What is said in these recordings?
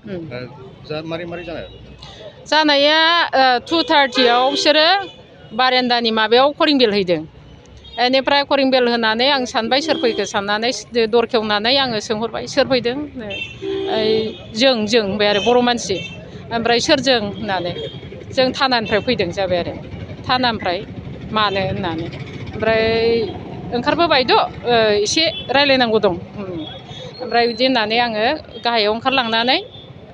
मारै मारै जानाया 2:30 बिसोरो बारेन्दानि माबायाव कलिं बेल हैदों। बेनिफ्राय कलिं बेल होनानै आं सानबाय सोर फैखो साननानै दर खेवनानै आङो सोंहरबाय सोर फैदों जों होनबाय आरो बर' मानसि। ओमफ्राय सोरजों होननानै जों थानानिफ्राय फैदों जाबाय आरो थानानिफ्राय मानो होननानै ओमफ्राय ओंखारबोबायद' एसे रायज्लायनांगौ दं। ओमफ्राय बिदि होननानै आङो गाहायाव ओंखारलांनानै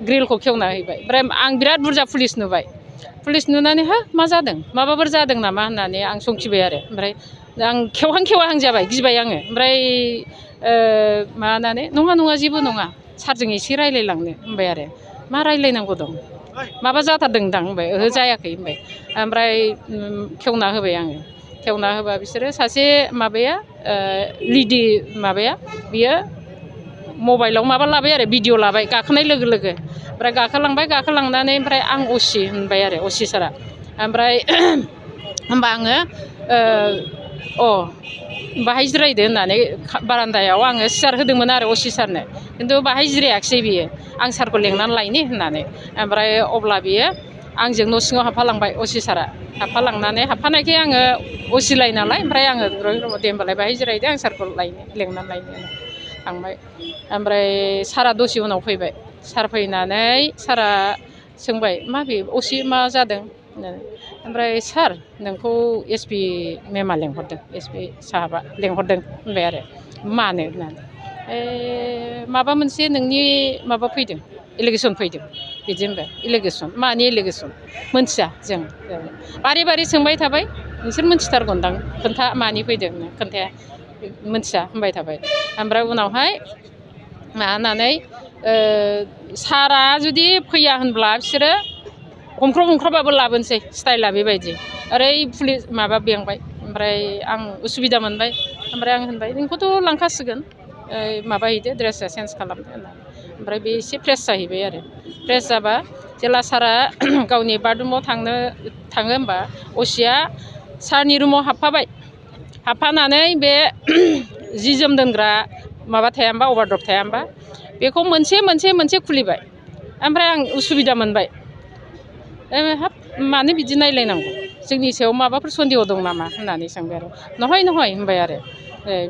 ग्रिलखौ खेवना हैबाय। ओमफ्राय आं बिराद बुरजा पुलिस नुबाय। पुलिस नुनानै मा जादों माबाफोर जादों नामा होननानै आं संखिबाय आरो ओमफ्राय आं खेवहां जाबाय गिबाय आङो ओमफ्राय माबानानै नङा जेबो नङा सारजों एसे रायज्लायलांनो होनबाय आरो मा रायज्लायनांगौ दं माबा जाथारदोंदां होनबाय ओहो जायाखै होनबाय। ओमफ्राय खेवना होबाय आङो खेवना होबा बिसोरो सासे माबाया लेडि माबाया बियो मबाइलाव माबा लाबाय आरो भिडिअ लाबाय गाखोनाय लोगो लोगो ओमफ्राय गाखोलांनानै ओमफ्राय आं असि होनबाय आरो असि सारा ओमफ्राय होनबा आङो बाहाय जिरायदो होननानै बारान्दायाव आङो सियार होदोंमोन आरो असि सारनो खिन्थु बाहाय जिरायाखिसै बियो आं सारखौ लेंनानै लायनि होननानै ओमफ्राय अब्ला बियो आंजों न' सिङाव हाबफालांबाय असि सारा हाबफानायखाय आङो असिलाय नालाय ओमफ्राय आङो दे होनबालाय बाहाय जिरायदो आं सारखौ लेंनानै लायनो थांबाय। ओमफ्राय सारा दसे उनाव फैबाय सार फैनानै सारा सोंबाय मा बे असि मा जादों होननानै ओमफ्राय सार नोंखौ एसपि मेमआ लेंहरदों एसपि साहाबा लेंहरदों होनबाय आरो मानो होननानै माबा मोनसे नोंनि माबा फैदों एलिगेसन फैदों बिदि होनबाय। एलिगेसन मानि एलिगेसन मोनथिया जों बारे सोंबाय थाबाय नोंसोर मोनथिथारगोनदां खोन्था मानि फैदों खोन्थाया मोनथिया होनबाय थाबाय। ओमफ्राय उनावहाय माबानानै सारा जुदि फैया होनब्ला बिसोरो हमख्रबाबो लाबोनोसै स्टाइला बेबायदि ओरै पुलिस माबा बेंबाय ओमफ्राय आं उसुबिदा मोनबाय ओमफ्राय आं होनबाय नोंखौथ' लांखासिगोन माबाहैदो ड्रेसआ चेन्ज खालामदो होननानै ओमफ्राय बे एसे फ्रेस जाहैबाय आरो फ्रेस जाबा जेला सारा गावनि बाथरुमाव थाङो होमबा असिया सारनि रुमाव हाबफानानै बे जि जोम दोनग्रा माबा थाया होमबा अभारद्रप थाया होमबा बेखौ मोनसे खुलिबाय। ओमफ्राय आं उसुबिदा मोनबाय हाब मानो बिदि नायलायनांगौ जोंनि सायाव माबाफोर सन्देह दं नामा होननानै सोंबाय आरो नहय होनबाय आरो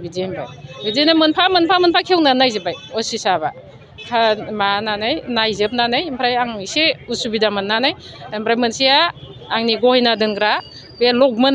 बिदि होनबाय। बिदिनो मोनफा खेवनानै नायजोब्बाय असि साहाबा माबानानै नायजोबनानै ओमफ्राय आं एसे उसुबिदा मोननानै ओमफ्राय मोनसेया आंनि गहेना दोनग्रा बे लकमोन